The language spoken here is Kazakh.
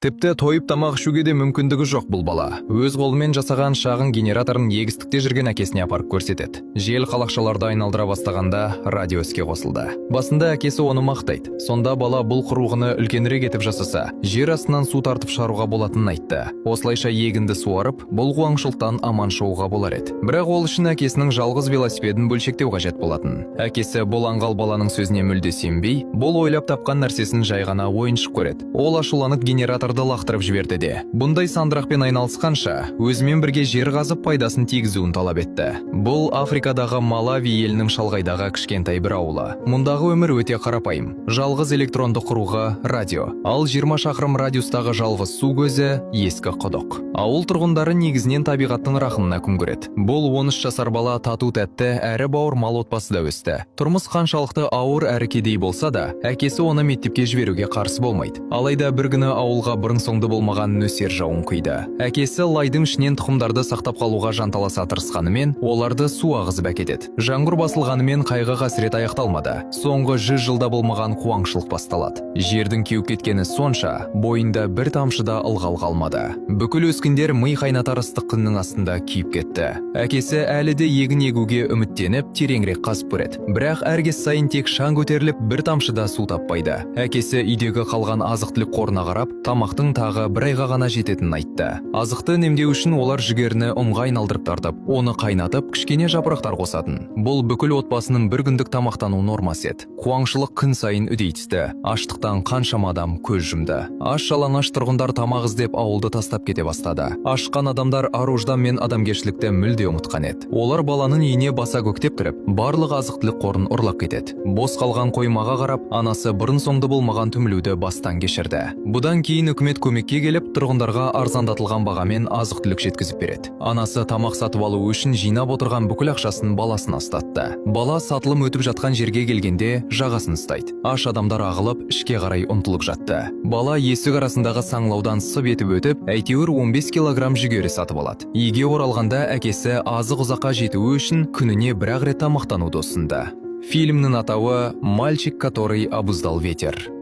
Тіпті тойып тамақ ішуге де мүмкіндігі жоқ. Бұл бала өз қолымен жасаған шағын генераторын егістікте жүрген әкесіне апарып көрсетеді. Жел қалақшаларды айналдыра бастағанда, радио іске қосылды. Басында әкесі оны мақтайды. Сонда бала бұл құрылғыны үлкенірек етіп жасаса, жер астынан су тартып шығаруға болатынын айтты. Осылайша егінді суарып, бұл қуаңшылықтан аман шығуға болар еді. Бірақ ол үшін әкесінің жалғыз велосипедін бөлшектеу қажет болатын. Әкесі бұл аңғал баланың сөзіне мүлде сенбей, бұл ойлап тапқан нәрсесін жай ғана ойыншық көреді. Ол ашуланып, генераторды лақтырып жіберді де, бұндай сандырақпен айналысқанша, өзімен бірге жер қазып, пайдасын тигізуін талап етті. Бұл Африкадағы Малави елінің шалғайдағы кішкентай бір ауылы. Мұндағы өмір өте қарапайым. Жалғыз электронды құрылғы – радио, ал 20 шақырым радиустағы жалғыз су көзі – ескі құдық. Ауыл тұрғындары негізінен табиғаттың рахымына күн көреді. Бұл 13 жасар бала тату тәтті әрі бауырмал отбасыда өсті. Тұрмыс қаншалықты ауыр әрі кедей болса да, әкесі оны мектепке жіберуге қарсы болмайды. Алайда бір күні ауылға бұрын соңды болмаған нөсер жауын құйды. Әкесі лайдың ішінен тұқымдарды сақтап қалуға жанталаса тырысқанымен, оларды су ағызып әкетеді. Жаңбыр басылғанымен, қайғы қасірет аяқталмады. Соңғы 100 жылда болмаған қуаңшылық басталады. Жердің кеуіп кеткені сонша, бойында бір тамшы да ылғал қалмады. Бүкіл өскіндер ми қайнатар ыстық күннің астында күйіп кетті. Әкесі әлі де егін егуге үміттеніп, тереңірек қазып көреді. Бірақ әр кез сайын тек шаң көтеріліп, бір тамшы да су таппайды. Әкесі үйдегі қалған азық түлік қорына қарап, тамақтың тағы бір айға ғана жететінін айтты. Азықты үнемдеу үшін олар жүгеріні ұнға айналдырып тартып, оны қайнатып, кішкене жапырақтар қосатын. Бұл бүкіл отбасының бір күндік тамақтану нормасы еді. Қуаңшылық күн сайын үдей түсті. Аштықтан қаншама адам көз жұмды. Аш жалаңаш тұрғындар тамақ іздеп, ауылды тастап кете бастады. Ашқан адамдар ар-ождан мен адамгершілікті мүлде ұмытқан еді. Олар баланың үйіне баса көктеп кіріп, барлық азық түлік қорын ұрлап кетеді. Бос қалған қоймаға қарап, анасы бұрын соңды болмаған түңілуді бастан кешірді. Бұдан кейін үкімет көмекке келіп, тұрғындарға арзандатылған бағамен азық түлік жеткізіп береді. Анасы тамақ сатып алу үшін жинап отырған бүкіл ақшасын баласына ұстатты. Бала сатылым өтіп жатқан жерге келгенде, жағасын ұстайды. Аш адамдар ағылып, ішке қарай ұмтылып жатты. Бала есік арасындағы саңылаудан сып етіп өтіп, әйтеуір 15 килограмм жүгері сатып алады. Үйге оралғанда, әкесі азық ұзаққа жетуі үшін күніне бір ақ рет тамақтануды ұсынды. Фильмнің атауы «Мальчик, который обуздал ветер».